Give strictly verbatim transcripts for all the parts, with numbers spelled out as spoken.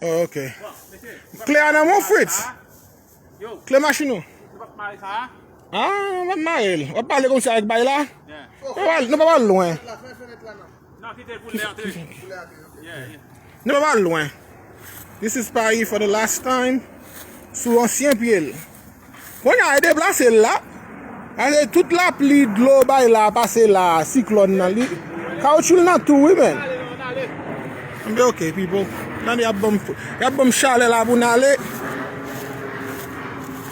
Oh, ok. Kle a nan men w, Fritz? Kle machin ou? Ah, w ap mare l. W ap pale konsa avèk bay la? Nou pa pral lwen. Nou pa pral lwen. This is Paris for the last time. Sou ansyen pye l. Kounye a, e deplase l la. Paske tout lapli, dlo, bay la, pase la, siklòn nan, li, kawotchou l nan tou, wi, men. Mwen, ok, people. Tande, y ap ban m, y ap ban m chalè la pou n ale.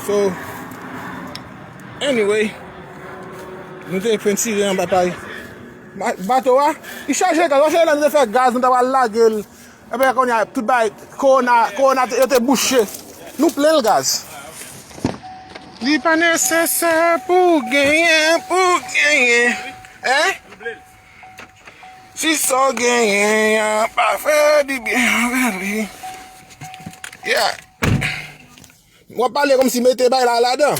So, anyway, nou te pentire anba pay. Ba-, bato a, li chaje gaz. Wè, se lè nou te fè gaz, nou ta pral lage l. Epi kounye a, tout bagay, kowona, kowona, te- yo te bouche. Nou plen l gaz. Li pa nesesè pou w genyen, pou w genyen. Hein? Si sa w genyen an pa fè dibyen avè li. Yeah. W ap pale kòmsi mete bay la ladan.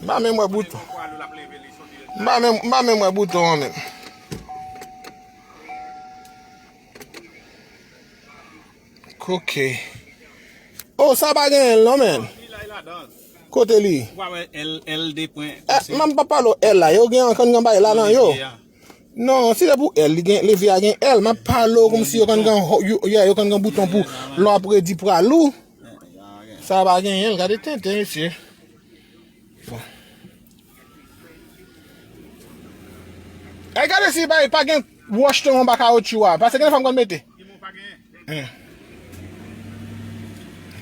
M pa menm wè bouton. M pa menm, m pa menm wè bouton an menm. Ok. Oh, sa pa gen L non, men. Kote li? Ou pa wè L, L de pwen. Eh, m pa pale w L la. Yo gen yon konn gen bay la nan yo. Non, si se pou L, li gen, leve a gen L. M ap pale w kòmsi yo konn gen ho-, yo, yeah, yo konn gen bouton pou lè w ap redi pral ou. Sa pa genyen, gade tenten, mesye. Bon. Ay, gade si pa, pa gen wòch ton anba kawotchou a. Paske gen fanm konn mete. Hein.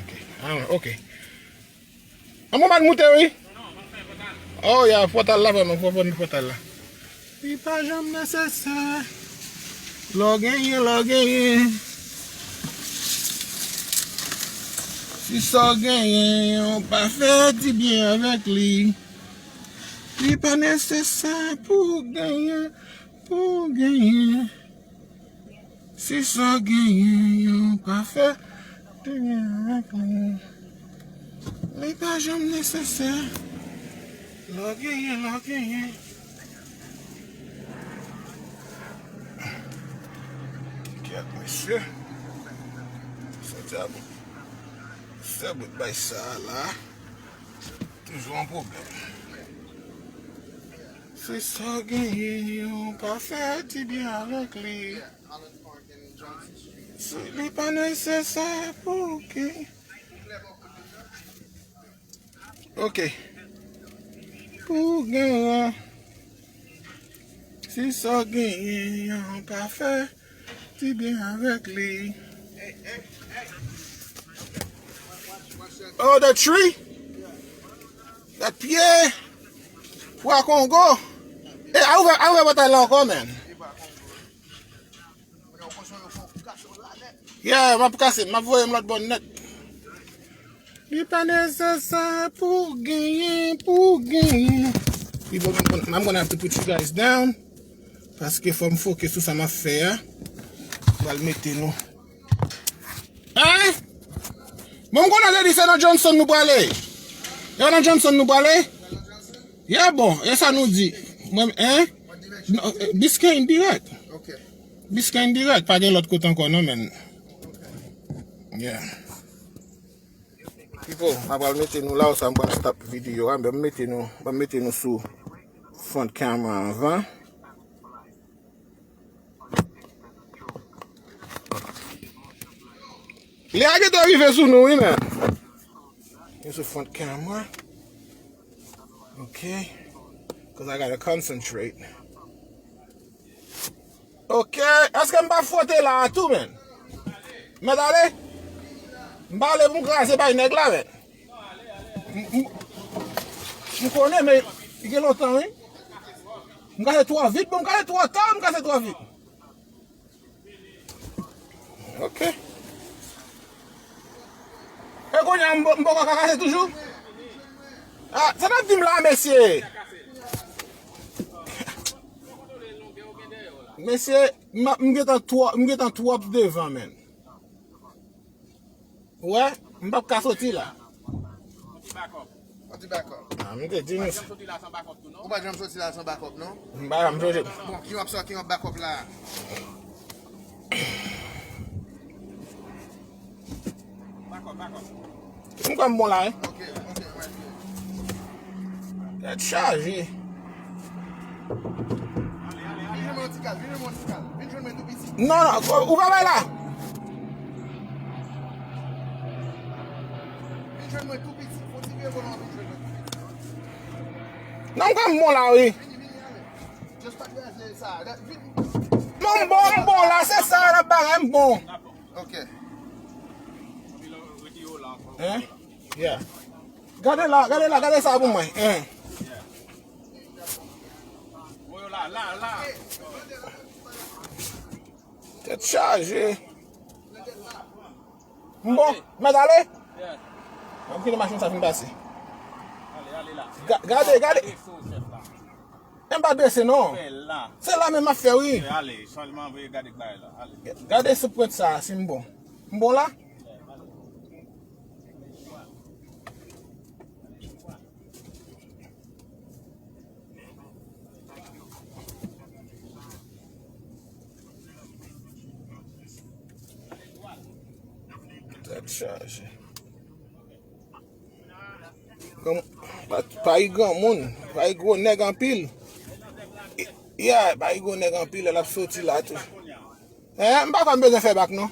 Ok. Ah, ok. An bon, m al moute, wi. Oh, ya, pòtal la, vrèman, fò fò nou pòtal la. Li pa janm nesesè. Lè w genyen, lè w genyen. Si sa w genyen an pa fè dibyen avèk li. Li pa nesesè pou w genyen, pou w genyen. Si sa w genyen an pa fè dibyen avèk li. Li pa janm nesesè. Lè w genyen, lè w genyen. Kèt, mesye. Sòti a bout. Sòti a bout bay sa a la. Toujou yon pwoblèm. Si sa w genyen an pa fè dibyen avèk li. Si li pa nesesè pou w genyen. Ok. Pou w genyen. Si sa w genyen an pa fè dibyen avèk li. Oh, the tree? That pye? Pwa Kongo? Eh, a ouvè, a ouvè pòtay la ankò, man. Yeah, m ap kase, m ap voye m lòt bò nèt. Li pa nesesè pou w genyen, pou w genyen. People, I'm gonna, I'm gonna have to put you guys down. Paske fò m fokis sou sa m ap fè a. M pral mete nou. Hein? Bon, m konnen se di se nan Johnson nou prale. E nan Johnson nou prale? Yeah, bon, e sa nou di. Mwen, hein? Non, eh, Biscayne dirèk. Biscayne dirèk, pa gen lòt kote ankò non, men. Yeah. People, m ap pral mete nou la, ou sa m pral stop videyo a, men m mete nou, m mete nou sou front camera anvan. Lè a gentan rive sou nou, wi, men. Nou sou front camera. Ok. 'Cause I gotta concentrate. Ok, èske m pa fwote la a tou, men? Mèt ale? M pa ale pou m kraze bay nèg la, men. M, m, m konnen, men li gen lontan, wi. M kraze twò vit, bon, m kraze twò ta, m kraze twò vit. Ok. E kounye a, m, m poko ka kraze toujou? Ah, sa n ap di m la, mesye? Mesye, m, m gentan twò, m gentan twòp devan, men. Ou wè, m p ap ka soti la. Yon ti bakòp. Ah, m te di nou sa. Ou pa janm soti la san bakòp, non? M pa janm soti. Bon, ki w ap sòti, ki w ap bakòp la? M kwè m bon la, wi. Tèt chaje. Non, non, ou pa bay la. Non, m kwè m bon la, wi. Non, m bon, m bon la, se sa, nan bagay, m bon. Ok. Hein? Yeah. Gade la, gade la, gade sa pou mwen. Hein? Tèt chaje. M bon, mèt ale? An kite machin sa fin pase. Ga- Gade, gade. M pa drese non. Se la menm ap fè wi. Ale, chanjman voye gade k bagay la. Ale. Gade sou pwent sa, si m bon. M bon la? Tèt chaje. Granm- pa, pa yi granmoun, pa yi gwo nèg anpil. Ya, pa yi gwo nèg anpil, l ap soti la tou. Eh, m pa kwè m bezwen fè bak non.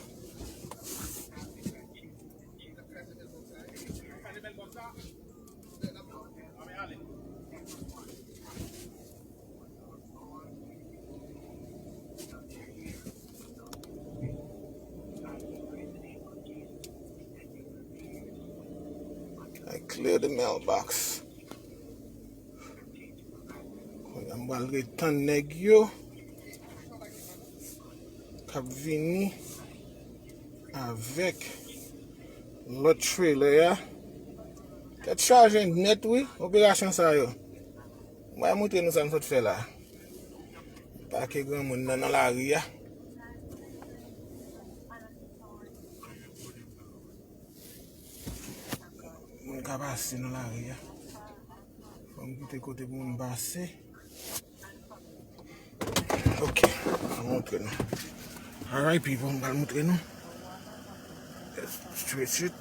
I clear the mailbox. Kounye a m pral ret tann nèg yo k ap vini avèk lòt trailer a. Tèt chaje nèt wi, operasyon sa yo. Mwen montre nou sa m sot fè la. Pake granmoun nan nan lari a. Moun ka pase nan lari a. Fò m kite kote pou moun pase. Ok, m ap montre nou. Alright people, m pral montre nou. Straight shit.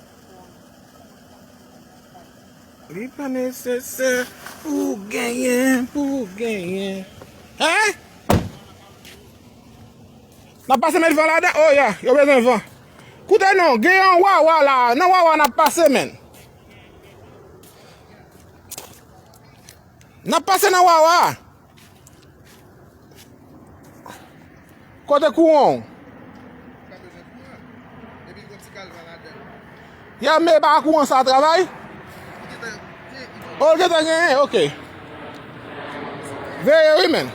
Li pa nesesè pou genyen, pou genyen. Hein? N ap pase met van ladan? Oh yeah, yo bezwen van. Koute non, gen yon wawa la, nan wawa n ap pase men. N ap pase nan wawa. Kote kouran w? Ya, men pa kouran sa travay? O, l gentan genyen, ok. Veye wi men.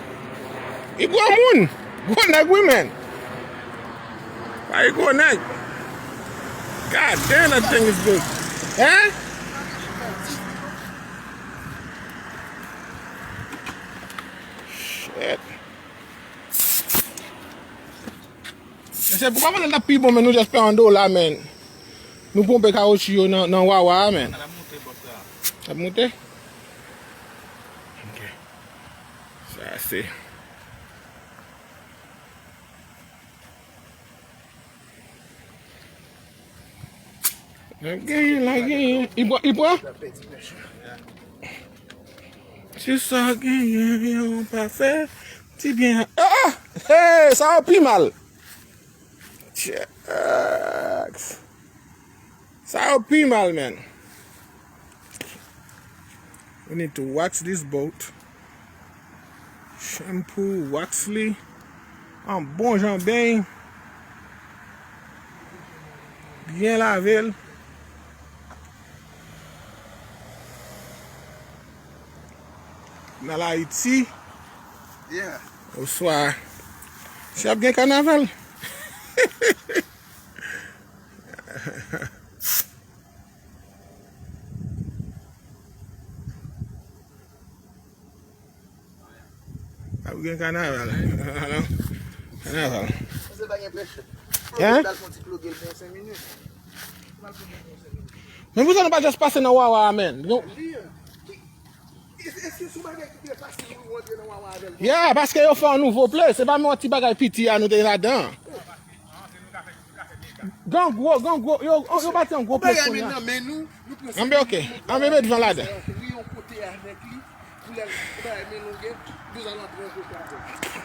Li gwo moun. Gwo nèg wi men. Pa li gwo nèg. God damn, that thing is big. Hein? Shit. Mesye, pou pa pandan l t ap pi bon, men nou just pè yon dola, men. Nou ponpe kawotchou yo nan, nan wawa a, men. L ap moute bòt la. L ap moute? Ok. Sa se. La genyen, la genyen. Li pran, li pran? Si sa genyen, yon pa fè ti byen. Ah! Hey, sa yo pi mal. Checks. Sa yo pi mal, man. We need to wax this boat. Shampoo, wax li. An bon jan beny. Byen lave l. Nan Ayiti. Yeah. Oswa. Si ap gen kanaval. Ap gen kanaval. Kanaval. Hein? Men poukisa nou pa just pase nan wawa a, men? Yeah, paske yo fè yon nouvo place. Se pa menm yon ti bagay piti a nou te ladan. Gen gwo, gen gwo, yo, yo, yo bati yon gwo pye kounye a. Anben, oke. Anben, met van ladan. Ri yon kote avèk li, pou lè l bay men longe, nou al antre yon kote avèk.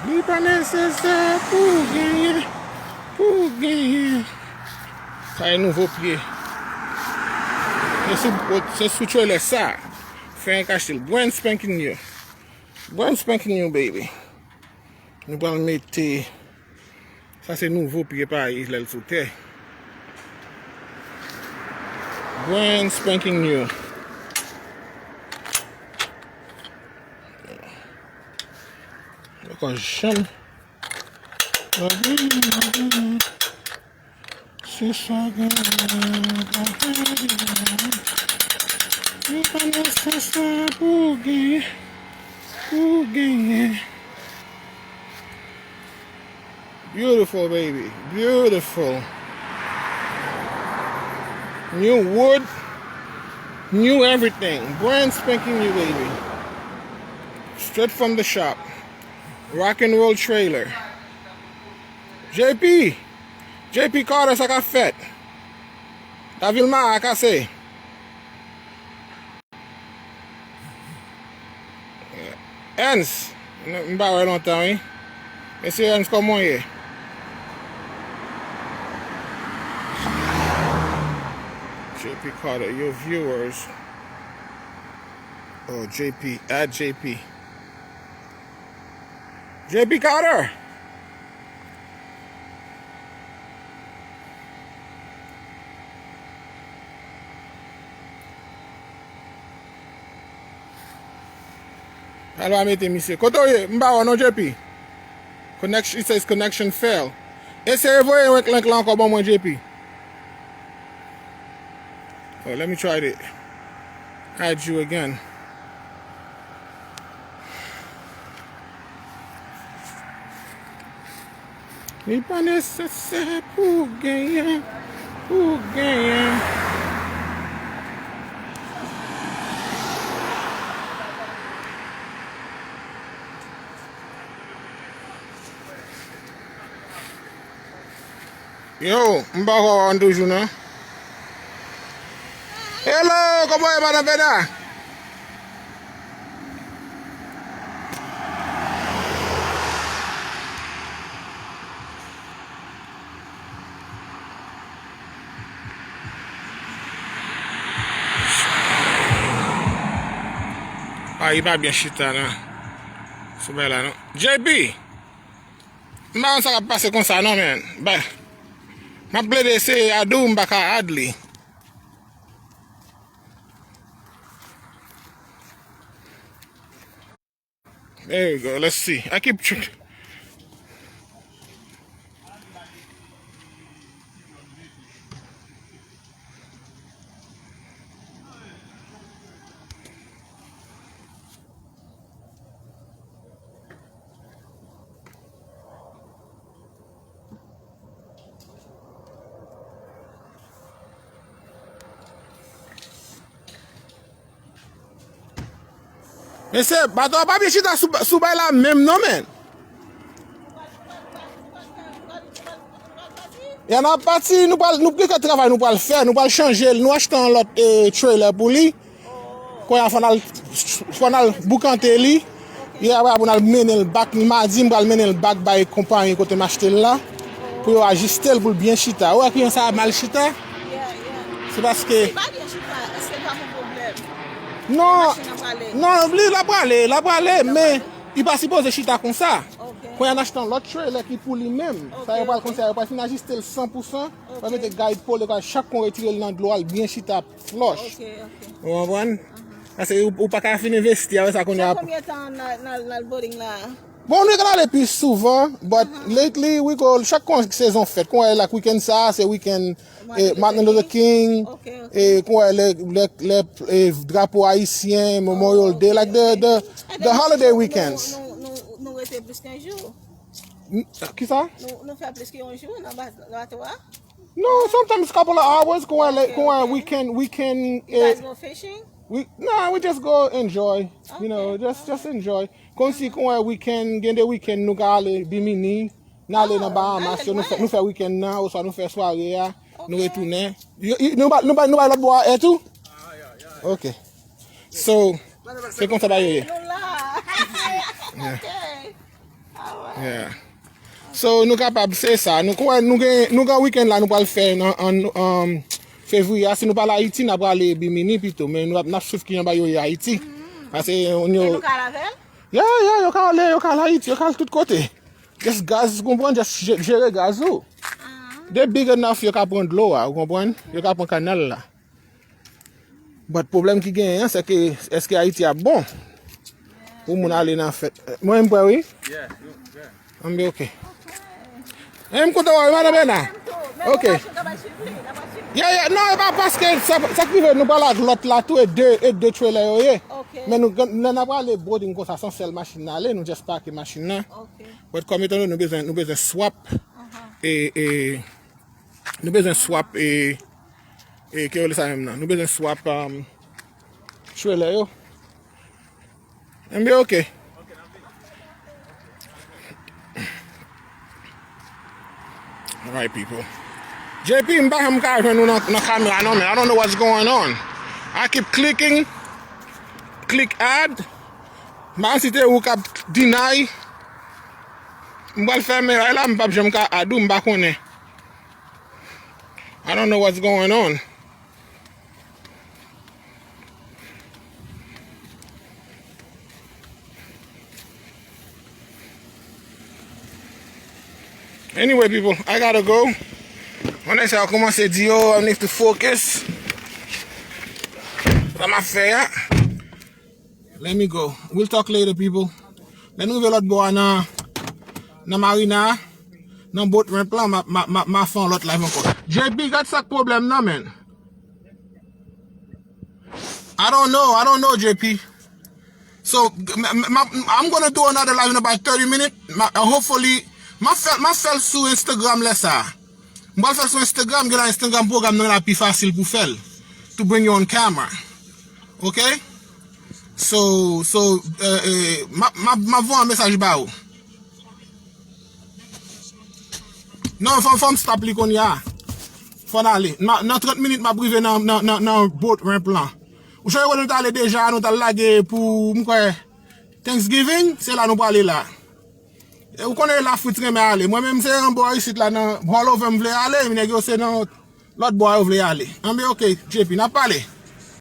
Li pa nesesè pou w genyen, pou w genyen. Sa e nouvo pye. Se sou, se sou trailer sa. Fè yon achte l. Brand spanking new. Brand spanking new, baby. Nou pral mete, sa se nouvo pye pa li lè l sou tè. Brand spanking new. Poko janm. Se sa gen, li pa nesesè pou w genyen, pou w genyen. Beautiful, baby. Beautiful. New wood, new everything. Brand spanking new, baby. Straight from the shop. Rock and roll trailer. J P, J P Carter, sa k ap fèt? Davilma a kase. Ernst, m pa wè lontan, wi. Mesye Ernst, kòman w ye? J P Carter, your viewers. Oh, J P, add J P. J P Carter! Al pa mete misye. Kote w ye? M pa wè non, J P. Connection, it says connection fail. Eseye voye link, link la ankò ban mwen, J P. Oh, let me try it. Add you again. Li pa nesesè pou w genyen, pou w genyen. Yo, m pa kwè w toujou non. Hello, kòman w ye, madan Pena? A, li pa byen chita nan sou bagay la non. J P! M pa konn sa k ap pase konsa non, man. Ba, m ap plede eseye add ou, m pa ka add li. There you go. Let's see. I keep tr- Mesye, bato a pa byen chita sou, sou bay la menm non, man. Ya n ap pati, nou pral, nou gen kèk travay nou pral fè, nou pral chanje l, nou achte yon lòt, eh, trailer pou li. Kounye a fò n al, fò n al boukante li. E apre, apre n al mennen l back. Madi, m pral mennen l back bay konpayi kote m achte l la. Pou yo ajiste l pou l byen chita. Ou wè kliyan sa a mal chita? Se paske... Li pa byen chita, èske l pa gon pwoblèm? Non, non, li, l ap prale, l ap prale, men li pa sipoze chita konsa. Kounye a n achte yon lòt trailer ki pou li menm. Sa yo pral konsa, yo pral fin ajiste l san pou san. Yo pral mete guide pole, yo pral chak kon retire l nan dlo a, l byen chita. Flush. Ok, ok. Ou konprann? Paske ou, ou pa ka fin envesti avè sa kounye a. Chak konbyen tan n al, n al, n al bowling la? Bon, nou te konn ale pi souvan, but lately we go, chak kon sezon fèt, kon wè like weekend sa, se weekend, eh, Martin Luther King, ok, ok, eh, kon wè lè, lè, lè, eh, drapo ayisyen, Memorial Day, like the, the, the holiday weekends. Nou, nou, nou, nou rete plis ke yon jou. Kisa? Nou, nou fè plis ke yon jou nan ba-, bato a? No, sometimes couple of hours, kon wè, kon wè weekend, weekend, eh, you guys go fishing? We, nah, we just go enjoy, you know, just, just enjoy. Kòmsi kon wè weekend, gen de weekend nou ka ale Bimini, N ale nan Bahamas yo, nou fè, nou fè wikenn nan, oswa nou fè sware a, nou retounen. Yo- yo- Nou ba nou ba nou ba lòt bò a tou? Ok. So, se konsa bagay yo ye. Nou la. Ok. Yeah. So, nou kapab, se sa. Nou kwè, nou gen, nou gen wikenn la, nou pral fè nan, an, an, fevriye a. Si nou pa al Ayiti, n ap prale Bimini pito. Men nou ap, n ap swiv kijan bagay yo ye Ayiti. Paske, nou ka al avè l? Yeah, yeah, yo ka ale, yo ka al Ayiti, yo ka al tout kote. Just gaz, ou konprann, just je- jere gaz ou. They big enough, yo ka pran dlo a, ou konprann? Yo ka pran kanal la. But pwoblèm ki genyen an, se ke, èske Ayiti ap bon? Pou moun ale nan fèt. Mwen, m prè, wi. Anben, ok. E, m kontan wè w, madan Bèna. Ok. Yeah, yeah. Non, e pa paske sa, sa k rive, nou pral ak lòt la tou, e de, e de trailer yo ye. Men nou, lè n ap prale boarding konsa, se yon sèl machin n ale, nou just pake machin nan. But kòm etan done nou bezwen, nou bezwen swap, e, e, nou bezwen swap, e, e, ke yo rele sa menm nan? Nou bezwen swap, um, trailer yo. Enben, ok. Alright, people. J P, m pa janm ka jwenn ou nan, nan kamera non, man. I don't know what's going on. I keep clicking, click add. M pa si te ou k ap deny. M pral fèmen bagay la, m p ap janm ka add ou, m pa konnen. I don't know what's going on. Anyway, people, I gotta go. Mwen sa kòmanse di yo, I need to focus. Sa m ap fè a. Let me go. We'll talk later, people. Lè nou rive lòt bò a nan, nan marina a, nan boat ramp lan, m a, m a, m a, m a fè yon lòt live ankò. J P, gad sa k pwoblèm nan, man. I don't know, I don't know, J P. So, m, m, m, I'm gonna do another live in about thirty minutes. Ma, hopefully, m a fè, m a fè l sou Instagram lè sa. M pral fè l sou Instagram, gen la Instagram pwogram nan la pi fasil pou fè l. To bring you on camera. Ok? So, so, eh, eh, m ap, m ap, m ap voye yon mesaj ba ou. Non, fò, fò m stop li kounye a. Fò n ale. Nan, nan trant minit, m ap rive nan, nan, nan, nan boat ramp lan. Ou sonje kote nou t ale deja, nou t al lage pou, m kwè, Thanksgiving, se la nou prale la. E ou konnen la Fritz renmen ale. Mwen menm se yon bò isit la nan Hall Over m vle ale, men nèg yo se nan lòt bò a yo vle ale. Anben, ok, J P, n ap pale.